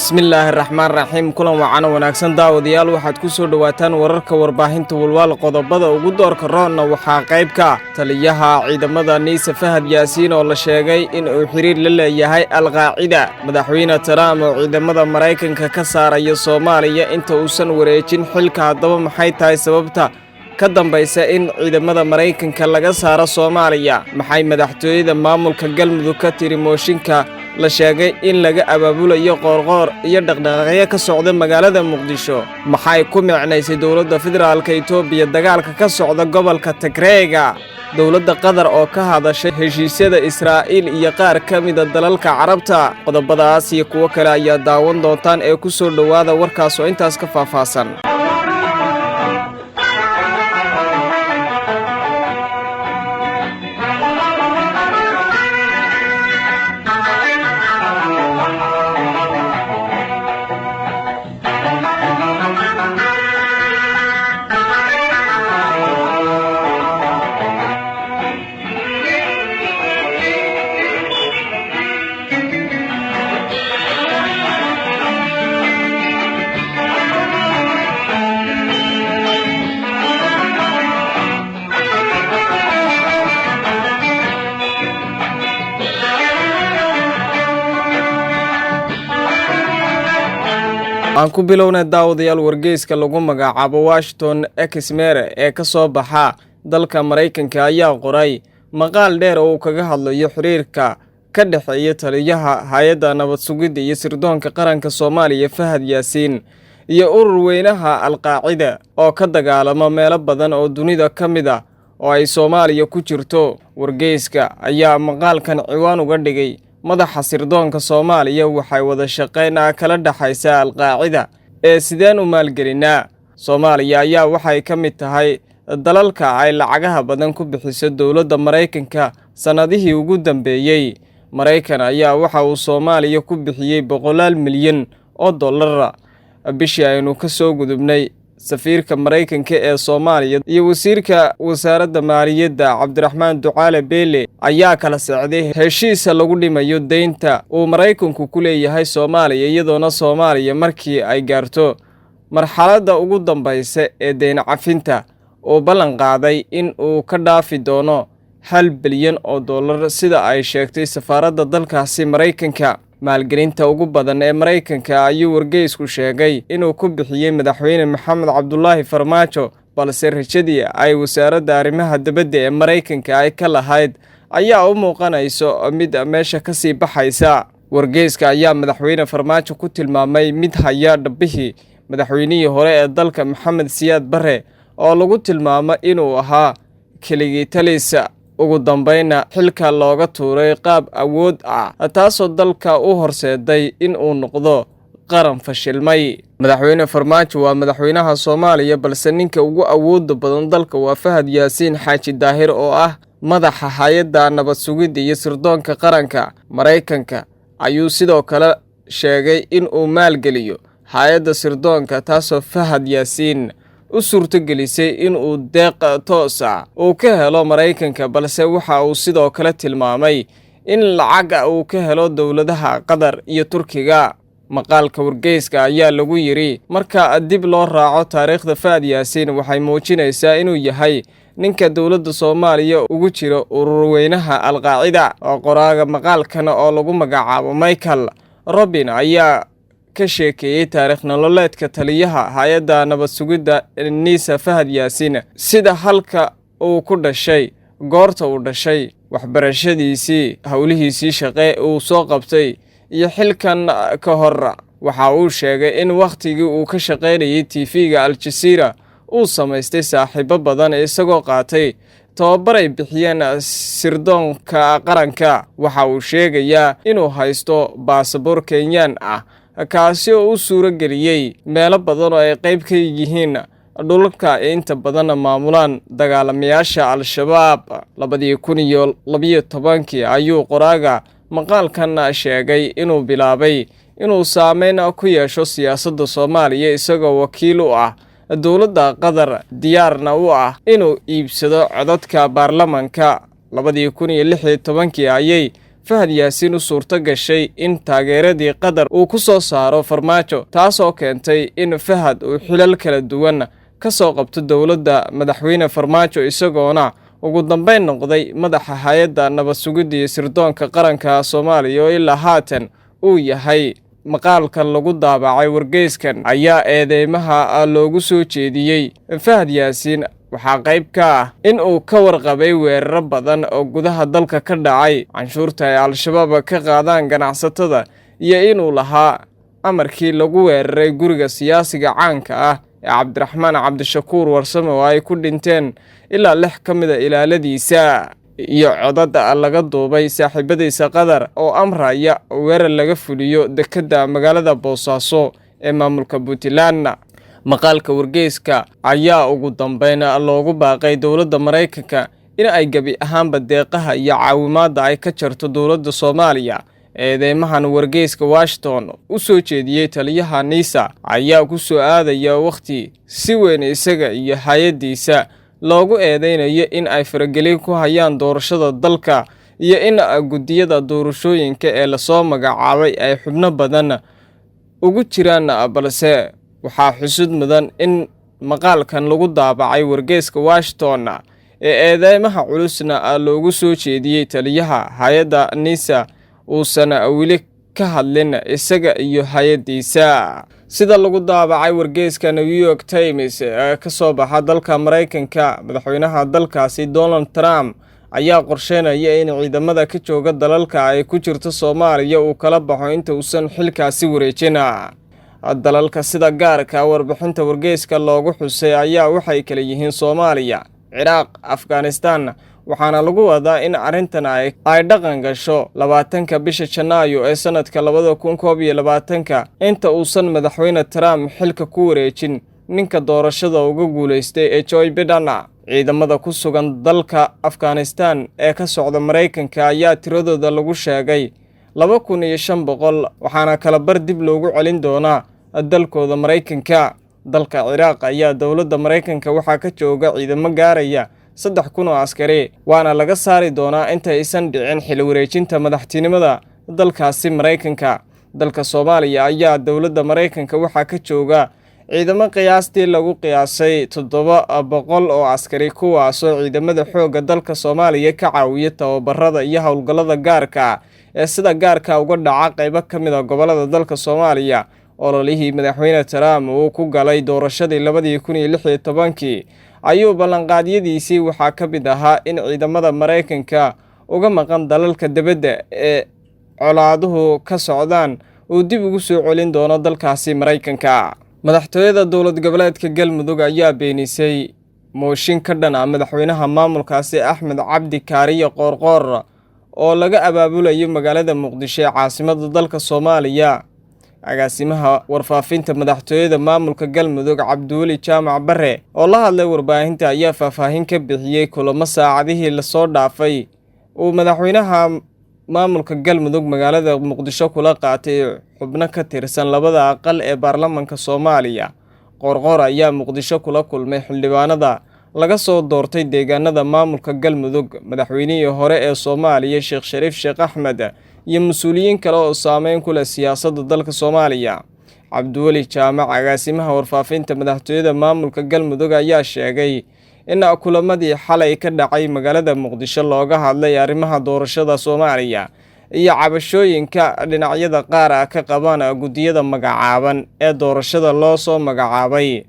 Bismillaahi raxmaan raxiim. Kulan wacan oo wanaagsan, daawadayaal. Waxaad ku soo dhowaataan wararka warbaahinta Walwaal. Qodobada ugu doorka roonna waxaa qayb ka ah taliyaha ciidamada NISA Fahad Yaasiin oo la sheegay in uu xiriir la leeyahay Alqaacida, Madaxweyne Trump oo ciidamada Maraykanka ka saaraya Soomaaliya inta uusan wareejin xilka. Haddaba, maxay tahay sababta ka dambaysa in ciidamada Maraykanka laga saaro Soomaaliya? Maxay madaxtooyada maamulka Galmudug ka tiri mooshinka la sheegay in laga abaabulayo Qoorqoor iyo dhaqdhaqaaqyo ka socda magaalada Muqdisho? Maxay ku micnaysay dowladda federaalka Itoobiya dagaalka ka socda gobolka Tigreega? Dowladda Qatar oo ka hadashay heshiisyada Israa'iil iyo qaar ka mida dalalka Carabta. Qodobadaas iyo kuwo kale ayaa daawan doontaan ee ku soo dhowaada warkaas oo intaas ka faahfaahsan. Aan ku bilownay, daawadayaal, wargeyska lagu magacaabo Washington Examiner ee ka soo baxa dalka Maraykanka ayaa qoray maqaal dheer oo uu kaga hadlayo xiriirka ka dhexeeya taliyaha hay-adda nabad sugidda iyo sirdoonka qaranka Soomaaliya Fahad Yaasiin iyo urur weynaha Alqaacida oo ka dagaalama meelo badan oo dunida ka mid ah oo ay Soomaaliya ku jirto. Wargeyska ayaa maqaalkan ciwaan uga dhigay "Madaxa sirdoonka Soomaaliya waxay wada shaqayn kala dhexaysa Alqaacida ee sideen u maalgelinaa?" Soomaaliya ayaa waxay ka mid tahay dalalka ay lacagaha badan ku bixiso dowladda Maraykanka sannadihii ugu dambeeyey. Maraykan ayaa waxa uu Soomaaliya ku bixiyey boqolaal milyan oo dollara. Bishii aynu ka soo gudubnay, safiirka Maraykanka ee Soomaaliya iyo wasiirka wasaaradda maaliyadda Cabdiraxmaan Ducaale Beele ayaa kala socday heshiisa lagu dhimayo deynta uu Maraykanku ku leeyahay Soomaaliya, iyadoona Soomaaliya markii ay gaarto marxaladda ugu dambaysa ee deyn cafinta uu ballan qaaday in uu ka dhaafi doono $1 bilyan, sida ay sheegtay safaaradda dalkaasi Maraykanka. Maalgelinta ugu badan ee Maraykanka ayuu wargeysku sheegay inuu ku bixiyey Madaxweyne Maxamed Cabdulaahi Farmaajo, balse rajadii ay wasaaradda arrimaha dibadda ee Maraykanka ay ka lahayd ayaa u muuqanayso mid meesha ka sii baxaysa. Wargeyska ayaa Madaxweyne Farmaajo ku tilmaamay mid haya dhabbihii madaxweynihii hore ee dalka Maxamed Siyaad Barre, oo lagu tilmaamo inuu ahaa keligii talis, ugu dambayna xilka looga tuuray qaab awood ah, taasoo dalka u horseeday in uu noqdo qaran fashilmay. Madaxweyne Farmaajo waa madaxweynaha Soomaaliya, balse ninka ugu awooda badan dalka waa Fahad Yaasiin Xaaji Daahir oo ah madaxa hay-adda nabad sugidda iyo sirdoonka qaranka. Maraykanka ayuu sidoo kale sheegay in uu maalgeliyo hay-adda sirdoonka, taasoo Fahad Yaasiin u suurtogelisay in uu deeq toos ah uu ka helo Maraykanka, balse waxa uu sidoo kale tilmaamay in lacag uu ka helo dowladaha Qatar iyo Turkiga. Maqaalka wargeyska ayaa lagu yidhi, marka dib loo raaco taariikhda Fahad Yaasiin, waxay muujinaysaa inuu yahay ninka dowladda Soomaaliya ugu jira urur weynaha Alqaacida. Oo qoraaga maqaalkan oo lagu magacaabo Michael Robin ayaa ka sheekeeyey taariikh nololeedka taliyaha hay-adda nabad sugidda NISA Fahad Yaasiin, sida halka uu ku dhashay, goorta uu dhashay, waxbarashadiisii, howlihiisii shaqe uu soo qabtay iyo xilkan ka hor. Waxa uu sheegay in wakhtigii uu ka shaqaynayay TV-ga Al-Jasiira uu samaystay saaxiibo badan, isagoo qaatay tababar ay bixiyeen sirdoonka qaranka. Waxa uu sheegayaa inuu haysto baasaboor Kenyaan ah, kaasi oo u suuro geliyey meelo badan oo ay qayb ka yihiin dhulalka ay inta badanna maamulaan dagaalamayaasha Al-Shabaab. 2012-kii ayuu qoraaga maqaalkan sheegay inuu bilaabay inuu saameyn ku yeesho siyaasadda Soomaaliya, isagoo wakiil u ah dowladda Qatar, diyaarna u ah inuu iibsado codadka baarlamanka. 2016-kii ayay Fahad Yaasiin u suurto gashay in taageeradii Qatar uu ku soo saaro Farmaajo, taasoo keentay in Fahad uu xilal kala duwan ka soo qabto dowladda madaxweyne Farmaajo, isagoona ugu dambeyn noqday madaxa hay-adda nabad sugidda iyo sirdoonka qaranka Soomaaliya oo ilaa haatan uu yahay. Maqaalkan lagu daabacay wargeyskan ayaa eedeymaha loogu soo jeediyey Fahad Yaasiin waxaa qayb ka ah in uu ka warqabay weeraro badan oo gudaha dalka ka dhacay, canshuurta ay Al-Shabaab ka qaadaan ganacsatada, iyo inuu lahaa amarkii lagu weeraray guriga siyaasiga caanka ah ee Cabdiraxmaan Cabdishakuur Warsame oo ay ku dhinteen ilaa 6 ka mid a ilaaladiisa, iyo codad laga duubay saaxiibadiisa Qatar oo amraya weerar laga fuliyo dekedda magaalada Boosaaso ee maamulka Puntland. Maqaalka wargeyska ayaa ugu dambeyn loogu baaqay dowladda Maraykanka in ay gebi ahaanba deeqaha iyo caawimaadda ay ka jarto dowladda Soomaaliya. Eedeymahan wargeyska Washington u soo jeediyey taliyaha NISA ayaa ku soo aadaya wakhti si weyn isaga iyo hay-addiisa loogu eedeynayo in ay faragelin ku hayaan doorashada dalka iyo in guddiyada doorashooyinka ee lasoo magacaabay ay xubno badan ugu jiraan. Balse waxaa xusud mudan in maqaalkan lagu daabacay wargeyska Washington ee eedeymaha culusna loogu soo jeediyey taliyaha hay-adda NISA uusan weli ka hadlin isaga iyo hay-addiisa. Sida lagu daabacay wargeyska New York Times ee ka soo baxa dalka Maraykanka, madaxweynaha dalkaasi Donald Trump ayaa qorsheynaya in ciidamada ka jooga dalalka ay ku jirto Soomaaliya uu kala baxo inta uusan xilkaasi wareejin. Dalalka sida gaarka warbixinta wargeyska loogu xusay ayaa waxay kala yihiin Soomaaliya, Ciraaq, Afghanistan, waxaana lagu wadaa in arrintan ay dhaqan gasho 20-ka bisha Janaayo ee sanadka 2021-ka, inta uusan madaxweyne Trump xilka ku wareejin ninka doorashada uga guulaystay ee Joe Biden. Ciidamada ku sugan dalka Afghanistan ee ka socda Maraykanka ayaa tiradooda lagu sheegay 2500, waxaana kala bar dib loogu celin doonaa dalkooda Maraykanka. Dalka Ciraaq ayaa dowladda Maraykanka waxaa ka jooga ciidamo gaaraya 3000 oo askari, waana laga saari doonaa inta aysan dhicin xil wareejinta madaxtinimada dalkaasi Maraykanka. Dalka Soomaaliya ayaa dowladda Maraykanka waxaa ka jooga ciidamo qiyaastii lagu qiyaasay 700 oo askari, kuwaasoo ciidamada xoogga dalka Soomaaliya ka caawiya tababarada iyo howlgallada gaarka ee sida gaarka uga dhaca qaybo ka mid a gobollada dalka Soomaaliya. Ololihii madaxweyne Trump uu ku galay doorashadii 2016-kii ayuu ballanqaadyadiisii waxaa ka mid ahaa in ciidamada Maraykanka uga maqan dalalka dibadda ee colaaduhu ka socdaan uu dib ugu soo celin doono dalkaasi Maraykanka. Madaxtooyada dowlad goboleedka Galmudug ayaa beenisay mooshin ka dhan ah madaxweynaha maamulkaasi Axmed Cabdi Kaariye Qoorqoor oo laga abaabulayo magaalada Muqdisho ee caasimada dalka Soomaaliya. Agaasimaha warfaafinta madaxtooyada maamulka Galmudug Cabdiweli Jaamac Bare oo la hadlay warbaahinta ayaa faahfaahin ka bixiyey kulamo saacadihii lasoo dhaafay uu madaxweynaha maamulka Galmudug magaalada Muqdisho kula qaatay xubno ka tirsan labada aqal ee baarlamaanka Soomaaliya. Qoorqoor ayaa Muqdisho kula kulmay xildhibaanada laga soo doortay deegaanada maamulka Galmudug, madaxweynihii hore ee Soomaaliya Sheekh Shariif Sheekh Axmed iyo mas-uuliyiin kale oo saameyn ku leh siyaasadda dalka Soomaaliya. Cabdiweli Jaamac, agaasimaha warfaafinta madaxtooyada maamulka Galmudug, ayaa sheegay in kulamadii xalay ka dhacay magaalada Muqdisho looga hadlay arrimaha doorashada Soomaaliya iyo cabashooyinka dhinacyada qaar ah ka qabaan guddiyada magacaaban ee doorashada loo soo magacaabay.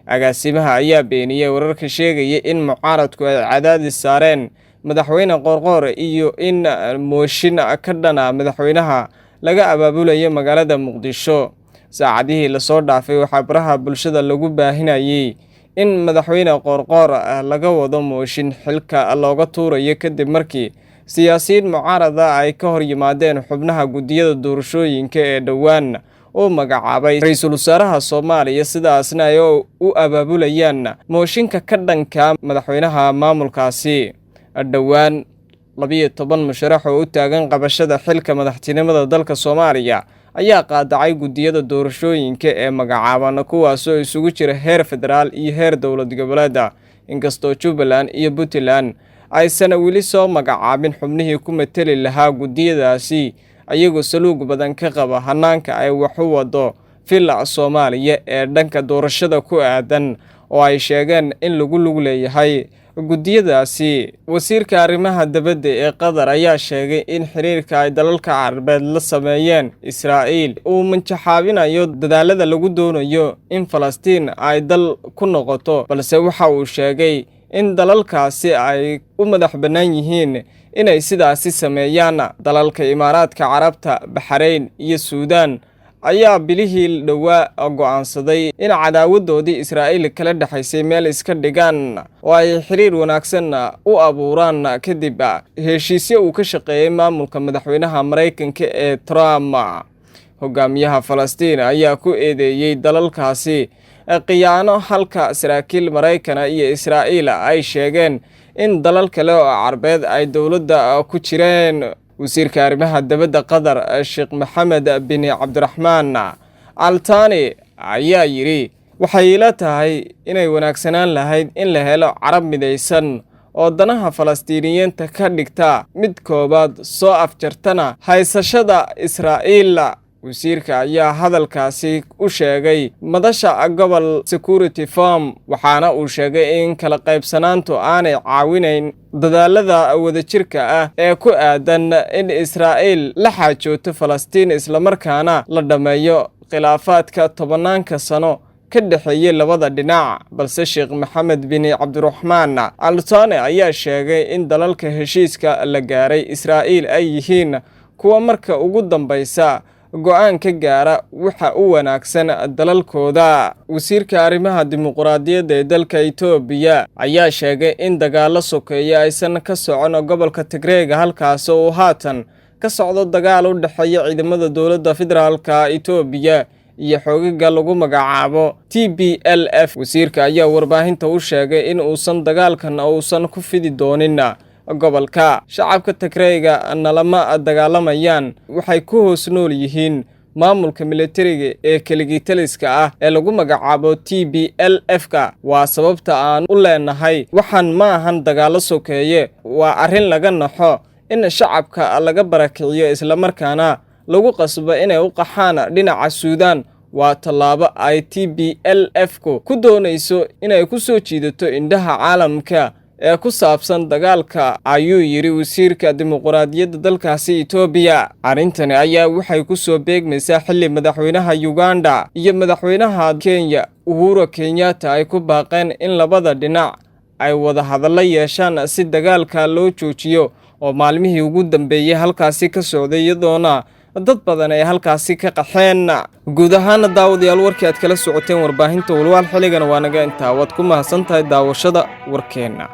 Agaasimaha ayaa beeniyey wararka sheegaya in mucaaradku ay cadaadis saareen madaxweyne Qoorqoor iyo in mooshin ka dhana madaxweynaha laga abaabulayo magaalada Muqdisho. Saacadihii lasoo dhaafay waxaa baraha bulshada lagu baahinayay in madaxweyne Qoorqoor laga wado mooshin xilka looga tuurayo kadib markii siyaasiyiin mucaarada ay ka hor yimaadeen xubnaha guddiyada doorashooyinka ee dhowaan uu magacaabay ra-iisul wasaaraha Soomaaliya, sidaasna ay u abaabulayaan mooshinka ka dhanka madaxweynaha maamulkaasi. Dhowaan 12 musharax oo u taagan qabashada xilka madaxtinimada dalka Soomaaliya ayaa qaadacay guddiyada doorashooyinka ee magacaaban, kuwaasoo isugu jira heer federaal iyo heer dowlad goboleeda, inkastoo Jubbaland iyo Puntland Aysan weli soo magacaabin xubnihii ku mateli lahaa guddiyadaasi, ayagoo saluug badan ka qaba hanaanka ay wax u wado Villa Soomaaliya ee dhanka doorashada ku aadan, oo ay sheegeen in lagu lug leeyahay guddiyadaasi. Wasiirka arrimaha dibadda ee Qatar ayaa sheegay in xiriirka ay dalalka Carabeed la sameeyeen Israa'iil uu manjaxaabinayo dadaalada lagu doonayo in Falastiin ay dal ku noqoto, balse waxa uu sheegay in dalalkaasi ay u madax bannaan yihiin inay sidaasi sameeyaan. Dalalka Imaaraadka Carabta, Baxrayn iyo Suudaan ayaa bilihii dhowaa go'aansaday in cadaawadoodii Israa'iil kala dhexaysay meel iska dhigaan oo ay xiriir wanaagsan u abuuraan, kadib heshiisyo uu ka shaqeeyey maamulka madaxweynaha Maraykanka ee Trump. Hogaamiyaha Falastiin ayaa ku eedeeyey dalalkaasi khiyaano, halka saraakiil Maraykana iyo Israa'iil ay sheegeen in dalal kale oo Carbeed ay dowladda ku jireen. Wasiirka arrimaha dibadda Qatar, Sheekh Maxamed bin Cabdiraxmaan Altani, ayaa yidhi: "Waxay ila tahay inay wanaagsanaan lahayd in la helo Carab midaysan oo danaha Falastiiniyiinta ka dhigta mid koowaad, soo afjartana haysashada Israa'iil." Wasiirka ayaa hadalkaasi u sheegay madasha Global Security Forum, waxaana uu sheegay in kala qaybsanaantu aanay caawinayn dadaalada wadajirka ah ee ku aadan in Israa'iil la xaajooto Falastiin, islamarkaana la dhammeeyo khilaafaadka tobanaanka sano ka dhexeeyey labada dhinac. Balse Sheekh Maxamed bin Cabdiraxmaan Altani ayaa sheegay in dalalka heshiiska la gaaray Israa'iil ay yihiin kuwa marka ugu dambaysa go'aan ka gaara waxa u wanaagsan dalalkooda. Wasiirka arrimaha dimuqraadiyadda ee dalka Itoobiya ayaa sheegay in dagaallo sokeeye aysan ka socon gobolka Tigreega, halkaas oo haatan ka socdo dagaal u dhexeeya ciidamada dowladda federaalka Itoobiya iyo xoogaga lagu magacaabo TPLF. Wasiirka ayaa warbaahinta u sheegay in uusan dagaalkan uusan ku fidi doonin gobolka. "Shacabka Tigreyga nalama dagaalamayaan, waxay ku hoos nool yihiin maamulka militariga ee keligitaliska ah ee lagu magacaabo TPLF-ka. Waa sababta aan u leenahay waxaan ma ahan dagaallo sokeeye. Waa arrin laga naxo in shacabka laga barakiciyo, islamarkaana lagu qasbo inay u qaxaan dhinaca Suudaan. Waa tallaabo ay TPLF-ku ku doonayso inay ku soo jiidato indhaha caalamka ee ku saabsan dagaalka," ayuu yidhi wasiirka dimuqraadiyadda dalkaasi Itoobiya. Arrintani ayaa waxay ku soo beegmaysaa xilli madaxweynaha Uganda iyo madaxweynaha Kenya Uhuru Kenyatta ay ku baaqeen in labada dhinac ay wada hadallo yeeshaan si dagaalka loo joojiyo, oo maalmihii ugu dambeeyey halkaasi ka socday, iyadoona dad badan ay halkaasi ka qaxeen. Guud ahaana, daawadayaal, warkii aad kala socoteen warbaahinta Walwaal xilligan waa naga intaa. Waad ku mahadsan tahay daawashada warkeenna.